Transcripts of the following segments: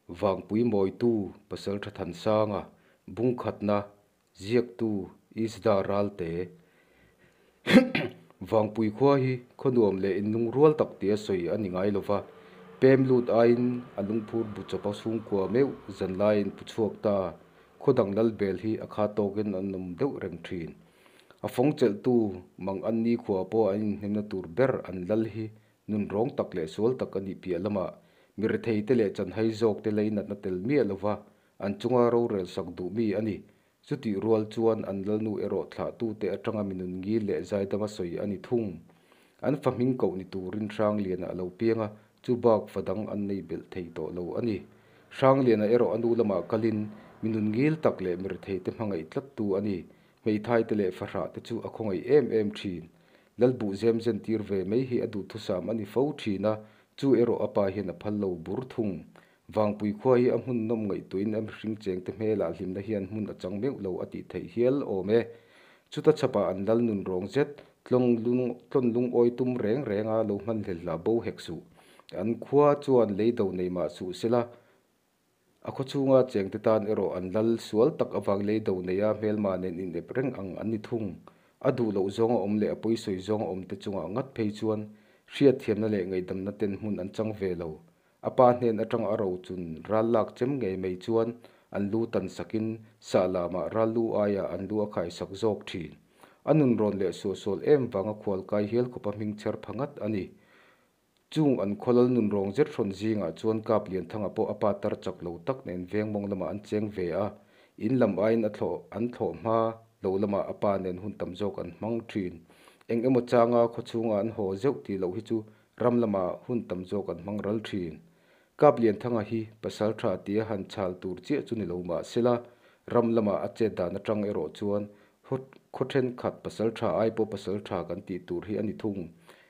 Vangpui Mawitu, Pasaltha Thansanga, Bungkhatna, Ziaktu, Isda Ralte. Vangpui khua hi khaw nuam leh inlungrual tak tia sawi a ni ngai lova, pem lut aiin a lungphur bu chawpa chhungkua meuh zanlaiin pu chhuak ta, khaw dang lal bel hi a kha tawkin an awm deuh reng thin. A fawng chelhtu mang an nikhua pawh an inhnemna tur ber an lal hi Nunrawng tak leh sual tak a nih piah lamah mi retheite leh chanhai zawkte leinatna tel miah lova an chunga rorel sak duh mi a ni. Chutih rual chuan an lalnu erawh thlahtute atanga mi nun ngil leh zaidama sawi a ni thung. An fa hming koh ni turin Hrangliana a lo piang a, chu bak fa dang an nei belh thei tawh lo a ni. Hrangliana erawh a nu lamah kalin mi nun ngil tak leh mi retheite hmangaih tlattu a ni. Hmeithaite leh fahrahte chu a khawngaih em em thin. Lalbuh zem zen tir ve mai hi a duhthusam a ni fo thin a, chu erawh a pa hian a phal lo bur thung. Vangpui khua hi a hmun nawm ngaihtuahin a mihring chengte hmelah hlimna hian hmun a chang meuh lo a tih theih hial awm e. Chuta chhapah an lal nun rawng zet, tlawng tlawn lungawi tum reng renga lo hman hlelhlah bo hek suh. An khua chuan lei do nei mah suh sela, A khaw chhunga chengte tan erawh an lal sual tak avang lei do neia hmelma nen inep reng ang an ni thung. A duh loh zawnga awm leh a pawisawi zawnga awmte chungah ngat phei chuan hriatthiamna leh ngaihdamna ten hmun an chang ve lo. A pa hnen atanga a rochun ral lak chem ngei mai chuan an lu tan sakin sah lamah ral lu aiah an lu a khaisak zawk thin. A nunrawn leh suahsual em vanga khualkai hial khawpa hming chher pha ngat a ni. Chung an khawlal nun rawng zet hrawn zingah chuan Kap Lianthanga pawh a pa tar chak lo tak nen veng mawng lamah an cheng ve a, in lam aiin a thlawh an thlawh hma lo lamah a pa nen hun tam zawk an hmang thin. Eng emaw changa khaw chhunga an haw zeuh tih loh hi chu ram lamah hun tam zawk an hmang ral thin. Kap Lianthanga hi pasal tha tia han chhal tur chiah chu ni lo mah sela, ram lamah a chet dan atang erawh chuan Khaw thenkhat pasal tha ai pawh pasal tha kan tih tur hi a ni thung.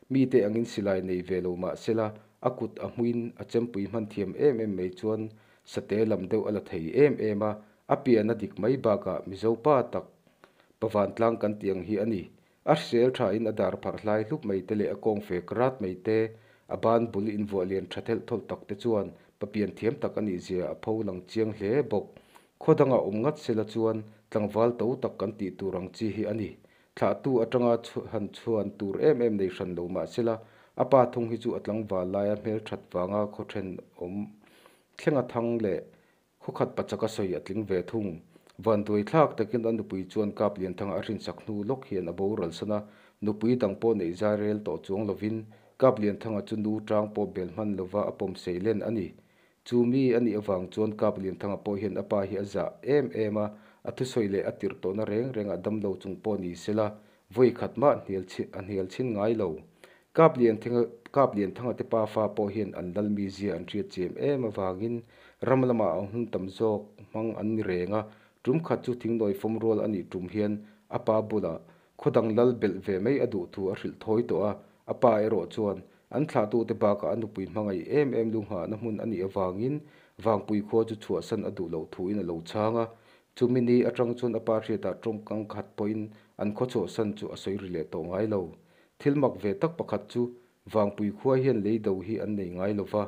Mite angin silai nei ve lo mah sela, a kut a hmuin a chempui hman thiam em em mai chuan sate lam deuh a la thei em em a, a pian a dik mai bakah Mizo pa tak pavantlang kan tih ang hi a ni. A hrisel thain a dar pharh hlai hlup mai te leh a kawng fek rat mai te, a ban bul invuah lian tha thelh thawlh tak te chuan pa pian thiam tak a nih zia a pho lang chiang hle bawk. Khaw dangah awm ngat sela chuan tlangval to tak kan tih tur ang chi hi a ni. Thlahtu atanga han chhuan tur em em nei hran lo mah sela, a pa thung hi chu a tlangval laia hmelthat vanga khaw thenawm thlenga thang leh khaw khat pachaka sawi a tling ve thung. Vanduai thlak takin a nupui chuan kap Lianthanga a hrinsak hnu lawk hian a boral san a, nupui dang pawh neih zai rel tawh chuang lovin kap Lianthanga chu nu tang pawh bel hman lova a pawm sei len a ni. Chu mi a nih avang chuan Kap Lianthanga pawh hian a pa hi a zah em em a, a thusawi leh a tirh tawhna reng rengah damlo chung pawh ni sela, vawi khat mah hnial a hnial chhin ngai lo. Kap Lianthanga Kap Lianthanga te pa fa pawh hian an lal mizia an hriat chiam em avangin ram lamah a hun tam zawk hmang an ni reng a, tum khat chu thingnawi fawm rual a nih tum hian a pa bulah khaw dang lal belh ve mai a duh thu a hrilh thawi tawh a, a pa erawh chuan An thlahtute bakah a nupui hmangaih em em lu nghahna hmun a nih avangin Vangpui khua chu chhuahsan a duh loh thuin a lo chhang a. Chumi ni atang chuan a pa hriatah tawngkang khat pawhin an khaw chhuahsan chu a sawi ri leh tawh ngai lo. Thil mak ve tak pakhat chu Vangpui khua hian lei do hi an nei ngai lo va.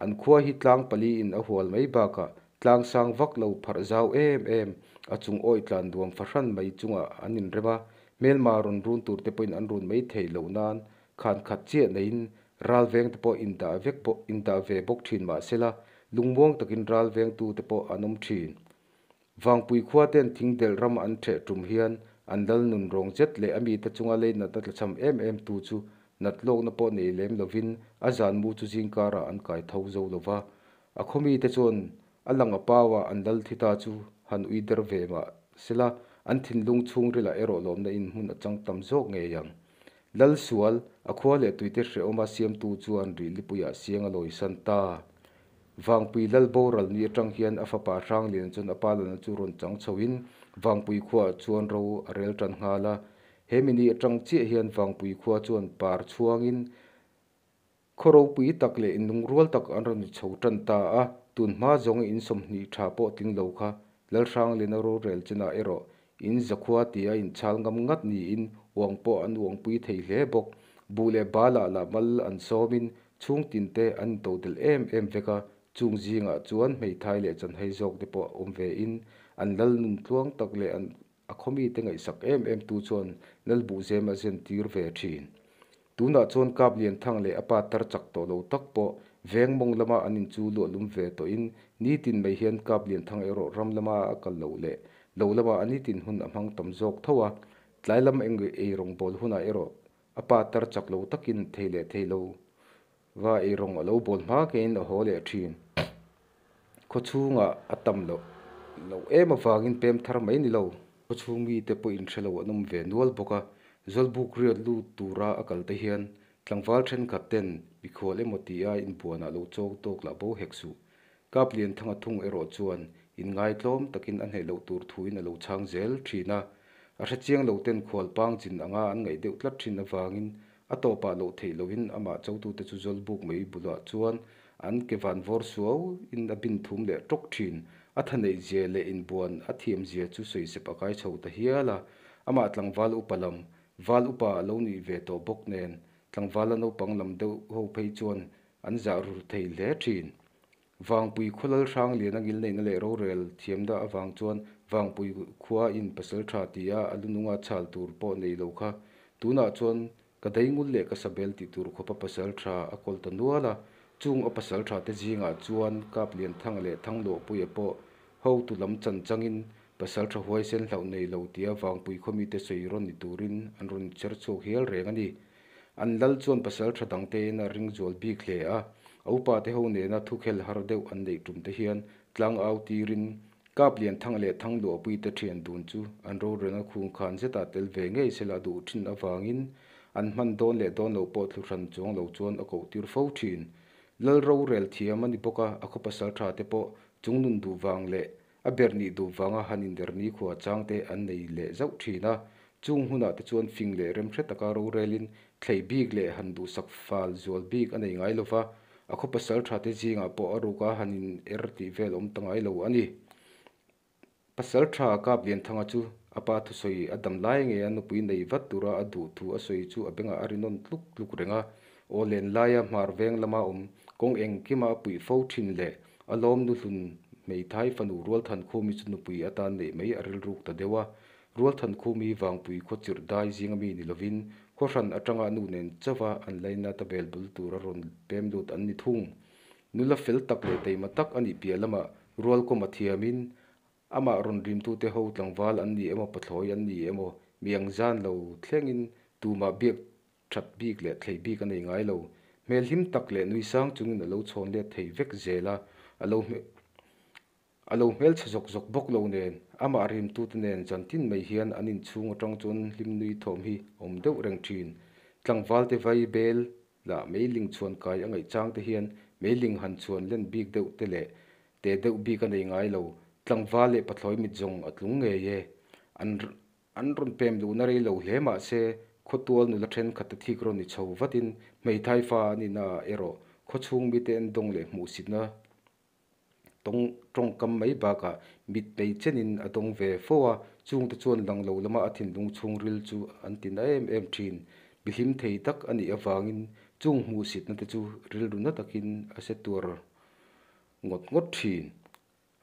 An khua hi tlang paliin a hual mai bakah tlang sang vak lo pharh zau em em a chung awih tlan duam fahran mai chungah an inrem a, hmelma rawn run turte pawhin an run mai theih loh nan Khan khat chiah neiin ral vengte pawh indah vek bawk indah ve bawk thin mah sela, lungmuang takin ral vengtute pawh an awm thin. Vangpui khua ten thingdelh ram an theh tum hian an lal nun rawng zet leh a mite chunga lei natna tlachham em em tu chu nat lawkna pawh nei lem lovin a zan mu chu zingkarah an kai tho zo lova. A khaw mite chuan a lang a paua an lal thi ta chu han ui der ve mah sela, an thinlung chhungrilah erawh lawmna in hmun a chang tam zawk ngei ang. Lal sual, a khua leh tuite hrehawma siamtu chuan rih lipuiah siang a lawisan ta. Vangpui Lal boral ni atang hian a fapa Hrangliana chuan a pa lalna chu rawn chang chhoin Vangpui khuaah chuan ro a rel tan nghal a. He mi ni atang chiah hian Vangpui khua chuan par chhuangin khaw ropui tak leh inlungrual tak an rawn chho tan ta a. Tun hma zawnga in 20 tha pawh tling lo kha Lal Hrangliana rorel chenah erawh In zakhua tia inchhal ngam ngat niin uang pawh an uangpui thei hle bawk. Buh leh balah lah mal an sawmin chhungtin te an intodelh em em vek a, Chung zingah chuan hmeithai leh chanhai zawk te pawh awm ve in an lal nun tluang tak leh an a khaw mite ngaihsak em em tu chuan lal buhzem a zen tir ve thin. Tunah chuan Kaplianthang leh a pa tar chak tawh lo tak pawh veng mawng lama an in chu luah lum ve tawhin nitin mai hian Kaplianthang erawh ram lama a kal loh leh lo lamah a nitin hun a hmang tam zawk tho a, tlai lam eng eirawng bawl hunah erawh a pa tar chak lo takin thei leh thei lo va eirawng a lo bawl hma ngeiin a haw leh thin. Khaw chhungah a tam loh loh em avangin pem thar mai ni lo. Khaw chhung mite pawh inhre lo an awm ve nual bawk a, Zawlbuk riat lut tura a kal te hian tlangval thenkhat ten mikhual emaw tia inbuanah lo chawk tawk lah bo hek suh. Kaplianthanga thung erawh chuan inngaitlawm takin a hneh loh tur thuin a lo chhang zel thin a, a hrechiang lo ten khual pang chin anga an ngaih deuh tlat thin avangin a tawpah loh theih lohin amah chotute chu Zawlbuk mai bulah chuan an ke van vawr suau in a bin thum leh tawk thin. A tha neih zia leh inbuan a thiam zia chu sawisep a kai chho ta hial a, amah tlangval upa lam, val upa a lo nih ve tawh bawk nen tlangvala naupang lam deuh ho phei chuan an zah rur thei hle thin. Vangpui khua lal hrang lian a ngilneihna leh rorel thiamna avang chuan Vangpui khua in pasal tha tia a lununga chhal tur pawh nei lo kha tunah chuan ka daingul leh ka sabel tih tur khawpa pasal tha a kawl ta nual a, chung a pasal tha te zingah chuan Kaplianthanga leh Thangluahpuia pawh hotu lam chan changin pasal tha huaisen hlauh nei lo tia Vangpui khaw mite sawi rawn ni turin an rawn cher chhuak hial reng a ni. An lal chuan pasal tha dangtein a ring zual bik hle a, a upate ho nena thukhel har deuh an neih tum te hian tlang au tirin Kaplianthanga leh Thangluahpuite thian dun chu an rorelna khung khan zetah tel ve ngei sela a duh thin avangin an hman dawn leh dawn lo pawh thlu hran chuang lo chuan a koh tir fo thin. Lal rorel thiam a ni bawk a, a khaw pasal tha te pawh chungnun duh vang leh A ber nih duh vanga han inderh nikhua chang te an nei leh zauh thin a, chung hunah te chuan fing leh remhre taka rorelin thlei bik leh han duhsak fal zual bik a nei ngai lova, a khaw pasal tha te zingah pawh a ruka han in er tih vel awm ta ngai lo a ni. Pasal tha Kaplianthanga chu a pa thusawi a dam lai nge a nupui nei vat tura a duh thu a sawi chu a bengah a ri nawn tluk tluk reng a, aw len laia hmar veng lama awm kawng engkima a puih fo thin leh A lawm nuhlun hmeithai fanu Rualthankhumi chu nupui atan neih mai a rilruk ta deuh a. Rualthankhumi Vangpui khaw chirh dai zinga mi ni lovin khaw hran atanga nu nen chauha an laina ta bel bul tura rawn pem lut an ni thung. Nula fel tak leh teima tak a nih piah lamah Rualkawma thiamin Amah rawn rimtute ho tlangval an ni emaw pathlawi an ni emaw mi ang zan lo thlengin tumah biak that bik leh thlei bik a nei ngai lo. Hmel hlim tak leh nui sang chungin a lo chhawn let thei vek zel a, a lo a lo hmelchhe zawk zawk bawk lo nen amah rimtute nen zan tin mai hian an inchhung atang chuan hlim nui thawm hi a awm deuh reng thin. Tlangvalte vai bel lah meiling chhuan kai a ngaih chang te hian meiling han chhuan len bik deuh te leh te deuh bik a nei ngai lo. Tlangval leh pathlawi mit zawng a tlung ngei e. An an rawn pem luhna rei lo hle mah se khawtual nula thenkhat te thik rawn ni chho vatin hmeithai fa a nihna ah erawh khawchhung mite en dawng leh hmuhsitna tawng tawngkam mai bakah mit nei chenin a dawng ve fo a, chungte chuan lang lo lama a thinlung chhungril chu an ti na em em thin. Mihlim thei tak a nih avangin chung hmuhsitna te chu rilru na takin a se tuar ngawt ngawt thin.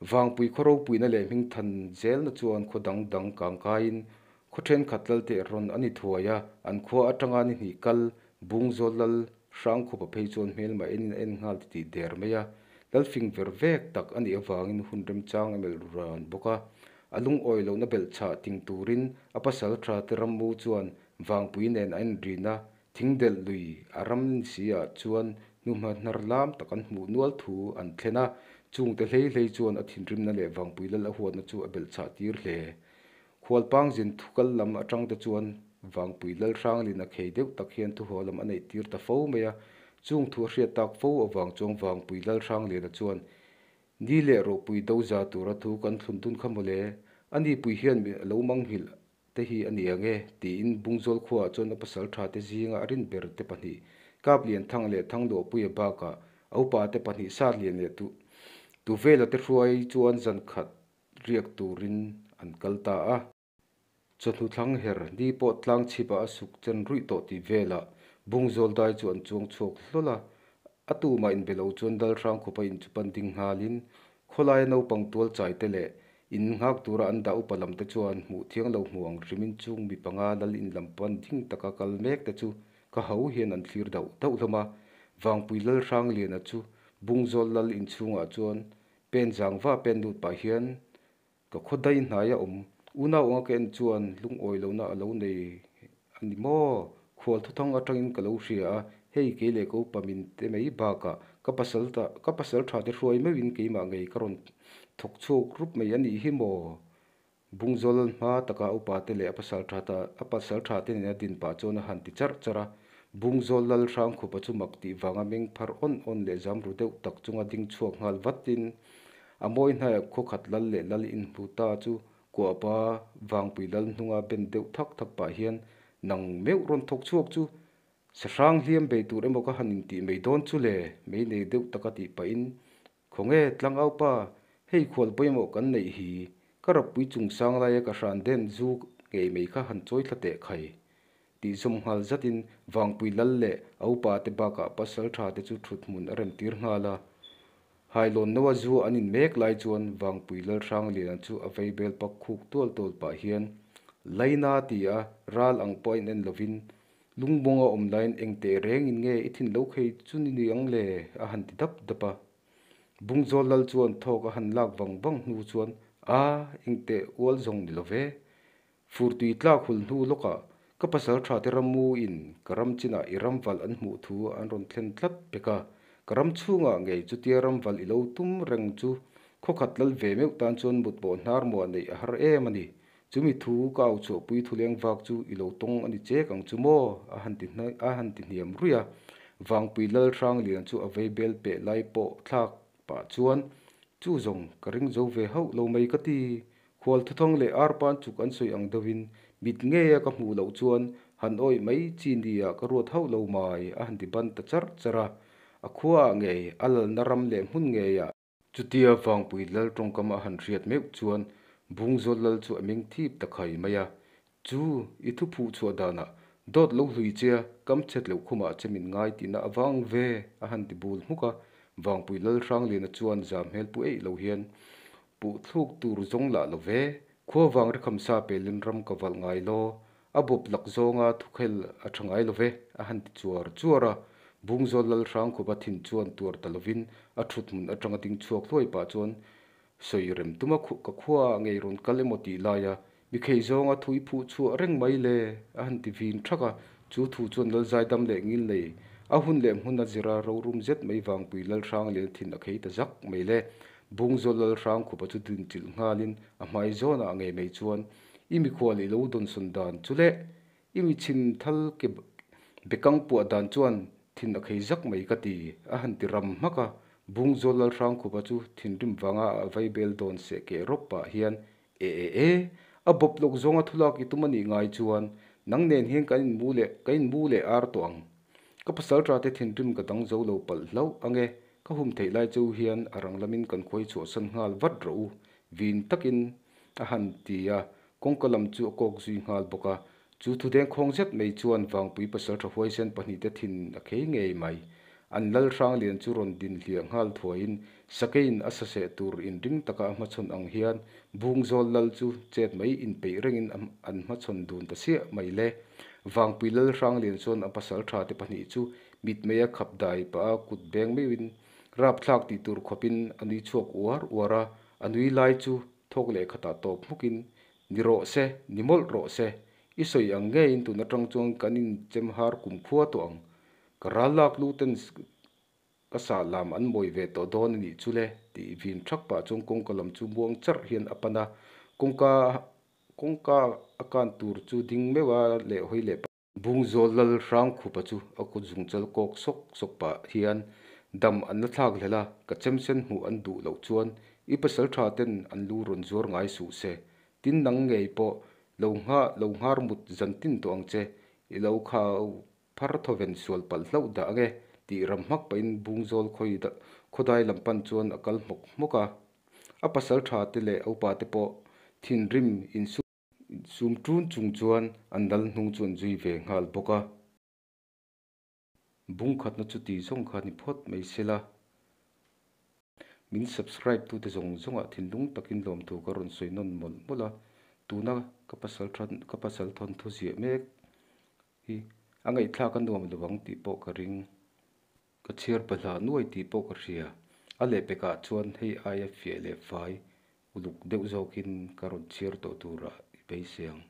Vangpui khaw ropuina leh hmingthan zelna chuan khaw dang dang kangkaiin khaw thenkhat lalte rawn a ni thuai a, an khua atanga ni hnih kal Bungzawl lal Hrangkhupa phei chuan hmelma enin a en nghal titih der mai a, lalfing ver vek tak a nih avangin hun remchang a melh ru ran bawk a. A lungawi lohna belhchhah ting turin a pasal tha te rammu chuan Vangpui nen a enrin a, thingdelh lui a ram ni si ah chuan hnuhma hnar lam tak an hmuh nual thu an thlen a, chungte hlei hlei chuan a thinrimna leh Vangpui lal a huatna chu a belhchhah tir hle. Khualpang zin thu kal lam atang te chuan Vangpui lal Hranglin a khei deuh tak hian thuhaw lam a neih tir ta fo mai a, chung thu a hriat tak fo avang chuan Vangpui lal Hrangliana chuan Ni leh ropui do za tura thu kan thlun dun kha mawle, a ni pui hian mi a lo manghilh te hi a ni ang e, tiin Bungzawl khuaah chuan a pasal tha te zinga a rin ber te pahnih Kaplianthanga leh Thangluahpuia bakah a upa te pahnih Satlian leh Tuvela te hruai chuan zan khat riak turin an kal ta a. Chawhnu thlang her ni pawh tlang chhipah a suk chen ruih tawh tih velah Bungzawl dai chu an chuang chhuak hlawl a. A tumah inbe lo chuan Lal Hrangkhupa in chu pan ding nghalin khawlaia naupang tual chai te leh in nghak tura an dah upa lam te chuan hmuh thiang lo hmu ang hrimin chung mi panga lal in lam pan ding taka kal mek te chu ka ho hian an thlir dauh dauh hlawm a. Vangpui Lal Hrangliana chu Bungzawl lal inchhungah chuan pen zang va pen lut pah hian ka khaw dai hnaia awm unau anga ka en chuan lungawi lohna a lo nei a ni maw? Khual thuthang atangin ka lo hria a, hei kei leh ka upa min te mai bakah ka pasal ka pasal tha te hruai meuhin keimah ngei ka rawn thawk chhuak rup mai a nih hi maw? Bungzawl hma taka upa te leh a pasal tha ta a pasal tha te nena din pah chuan a han ti charh charh a. Bungzawl lal Hrangkhupa chu mak tih vanga meng phar awn awn leh zam ru deuh tak chunga ding chhuak nghal vatin a mawi hnaiah khaw khat lal leh lal inhmu ta chu kuahpa Vangpui lal hnunga ben deuh thak thak pah hian nang meuh rawn thawk chhuak chu Sahrang hliam bei tur emaw ka han intih mai dawn chu le mei nei deuh taka tih pahin Khawnge tlangaupa, hei khual pawimawh kan neih hi, ka rappui chung sang laia ka hran den zu ngei mai kha han chawi thla teh khai. Tih zawm nghal zatin Vangpui lal leh a upa te bakah pasal tha te chu thut hmun a rem tir nghal a. Hailawn noa zu an in mek lai chuan Vangpui lal Hrangliana chu a vei bel pak khuk tual tual pah hian Laina ti a ral ang pawh a in en lovin Lungmawnga awm laiin eng teh rengin nge i thin lo khei chu ni ni ang le? a han ti dap dap a. Bungzawl lal chuan thawk a han lak vang vang hnu chuan, A, eng teh ual zawng ni lo ve. Furtui tlak hul hnu lawkah ka pasal tha te rammu in ka ram chinah i ram valh an hmuh thu an rawn thlen tlat pek a. Ka ram chhungah ngei chutia ram valh i lo tum reng chu khawkhat lal ve meuh tan chuan mut pawh hnar muah neih a har em a ni. Chumi thu ka au chhuahpui thuleng vak chu i lo tawng a ni chek ang chu maw? a han ti a han ti hniam ruih a. Vangpui lal Hranglian chu a vei bel peh lai pawh thlak pah chuan, Chu zawng, ka ring zo ve hauh lo mai ka ti. Khual thuthang leh arpan chuk an sawi ang deuhin mit ngeia ka hmuh loh chuan han awih mai chi nia ka ruat hauh lo mai, a han ti ban ta charh charh a. A khuaah ngei, a lalna ram leh hmun ngeiah, Chutia Vangpui lal tawngkam a han hriat meuh chuan Bungzawl lal chu a meng thip ta khai mai a. Chu, i thu phuh chhuah danah dawt lo hlui che a, kam chhet loh khumah che min ngai tihna a vang ve, a han ti bul hmuk a. Vangpui lal Hrangliana chuan zam hmel pu eih lo hian, Puh thluk tur zawng lah lo ve, khua vang rikham sa pelin ram ka valh ngai law, A bawp lak zawnga thukhel a tha ngai lo ve, a han ti chuar chuar a. Bungzawl lal Hrangkhupa thin chuan tuar ta lovin a thut hmun atanga ding chhuak hluai pah chuan sawi rem tuma ka khua ah ngei rawn kal emaw tih laia mi khei zawnga thu i phuh chhuah reng mai le, a han ti vin thak a. Chu thu chuan lal zaidam leh ngil nei a hun leh hmun a zira rorum zet mai vangpui lal Hranglian thin a khei ta zak mai le. Bungzawl lal Hrangkhupa chu dinchilh nghalin a hmai zawnah ngei mai chuan I mikhual i lo dawnsawn dan chu le, i mi chhim thal ke bekang puah dan chuan thin a khei zak mai ka ti, a han ti ram hmak a. Bungzawl Lalhrangkhupa chu thinrim vanga a vaibel dawn seh keh rawp pah hian, E e e, a bawp lawk zawnga thulak i tum a nih ngai chuan nang nen hian kan inmu leh ka inmu leh ar tawh ang. Ka pasal tha te thinrim ka dang zo lo palh hlauh ange, ka hum theih lai chu hian a rang lamin kan khuai chhuahsan nghal vat rawh u, vin takin A han ti a, kawngka lam chu a kawk zui nghal bawk a. Chu thudeng khawng zet mai chuan Vangpui pasaltha huaisen pahnihte thin a khei ngei mai. An lal Hranglian chu rawn din hliah nghal thuaiin Sakeiin a saseh tur inring taka a hmachhawn ang hian Bungzawl lal chu chet mai inpeih rengin an hmachhawn dun ta siah mai le. Vangpui lal Hranglian chuan a pasaltha te pahnih chu mitmei a khap dai pah a kut beng meuhin rapthlak tih tur khawpin a nui chhuak uar uar a, a nui lai chu Thawk leh khatah tawp hmukin, Ni rawh se, ni mawlh rawh se, i sawi ang ngeiin tun atang chuan kan inchem har kum khua tawh ang. Ka ral lak lu ten ka sah lam an mawi ve tawh dawn a nih chu le, tih vin thak pah chuan kawngka lam chu muang charh hian a pan a, kawngka kawngka a kan tur chu ding meuh a leh hawi leh pah. Bungzawl lal Hrangkhupa chu a kut zungchal kawk sawk sawk pah hian dam an la thlak hlel a, ka chemsen hmuh an duh loh chuan i pasal tha ten an lu rawn zuar ngai suh se, tin nang ngei pawh lo nghah lo nghar mut zan tin tawh ang che, i lo khau phar thawven sual palh hlauh dah ange tih ram hmak pahin Bungzawl khawi khawdai lam pan chuan a kal hmawk hmawk a, a pasal tha te leh a upa te pawh thinrim insum Sum ṭun chung chuan an lal hnung chu an zui ve nghal bawk a. Bung khatna chu ti zawng kha ni phawt mai sela. Min subscribe tute zawng zawngah thinlung takin lawmthu ka rawn sawi nawn mawlh mawlh a, tuna ka pasal ka pasal thawnthu ziah mek hi a ngaihthlak a nuam lo ang tih pawh ka ring. Ka chhiar pahlah nuai tih pawh ka hria. A lehpekah chuan hei aia fiah leh fai uluk deuh zawkin ka rawn chhiar tawh turah i beisei ang.